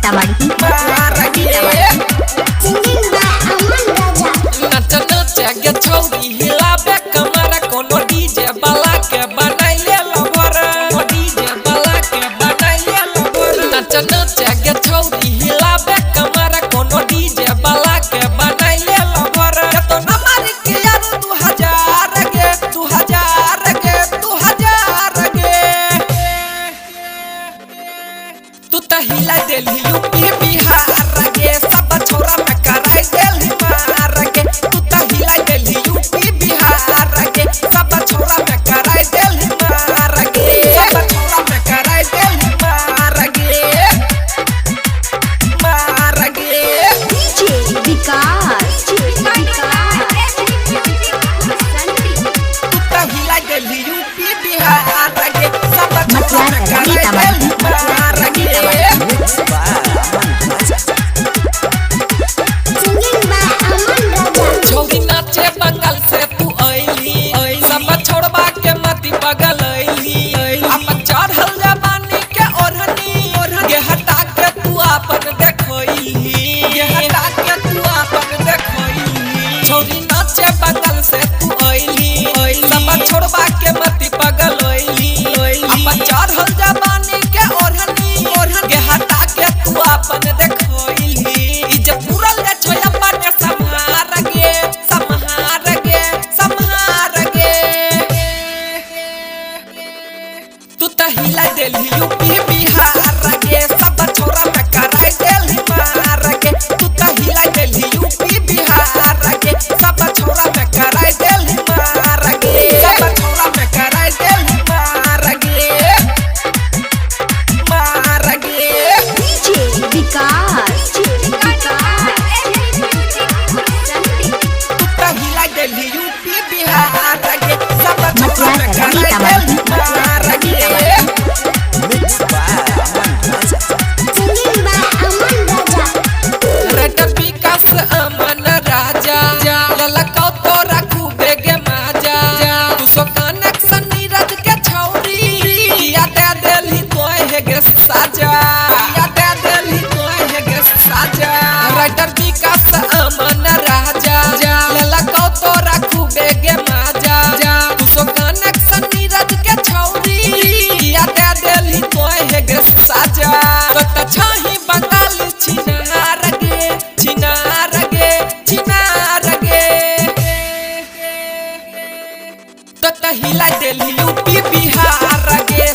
सीतामढ़ी। मार गे। Singing by Aman Raja. नच नच गे छौरी हिलाबे कमर, कोनो डीजे वाला के बनाई ले लवर, डीजे वाला के बनाई ले लवर। नच नच गे छौरी हिलाबे कमर, कोनो डीजे वाला के बनाई ले लवर। तो न मार के यार 2000 गे, 2000 गे, 2000 गे। तू त हिला देली यूपी बिहार गे, सब छोरा में कराई देली मार गे। तू त हिला देली यूपी बिहार गे, सब छोरा में कराई देली मार गे, सब छोरा में कराई देली मार गे, मार गे। डीजे विकास। तू त हिला देली यूपी बिहार गे, सब छोरा में कराई देली मार गे। Singing by Aman Raja. छौरी नाचे बंगाल से तू ऐली, सब छोड़बा के मती बगल ऐली। अपन चढ़ल जवानी के ओढ़नी गे हटा के तू अपन देखैली, गे हटा के तू अपन देखैली। छौरी नाचे बंगाल से तू ऐली, सब छोड़बा के मती बगल ऐली। अपन चढ़ल जवानी के ओढ़नी गे हटा के तू अपन देखैली। ई जे पूरल जे छै अपन सम्हार गे, सम्हार गे, सम्हार गे। तू त हिला देली यूपी बिहार गे, सब छोरा में कराई देली मार गे। तू त हिला देली यूपी बिहार गे, सब छोरा में कराई देली मार गे, सब छोरा में कराई देली मार गे, मार गे। डीजे विकास। तू त हिला देली यूपी बिहार गे, सब छोरा में कराई देली मार गे। Singing by Aman Raja. Writer Vikas Aman Raja, ललकौ तोरा खूबे गे माजा। तू सो कनेक्शन नीरज के छौरी, किया दे देली तोहे गे साजा, किया दे देली तोहे गे साजा। राइटर विकास अमन राजा, ललकौ तोरा खूबे गे माजा। तू सो कनेक्शन नीरज के छौरी, किया दे देली तोहे गे साजा। तो त छही बंगाली छिनार गे, छिनार गे, छिनार गे। तो त हिला देली यूपी बिहार गे।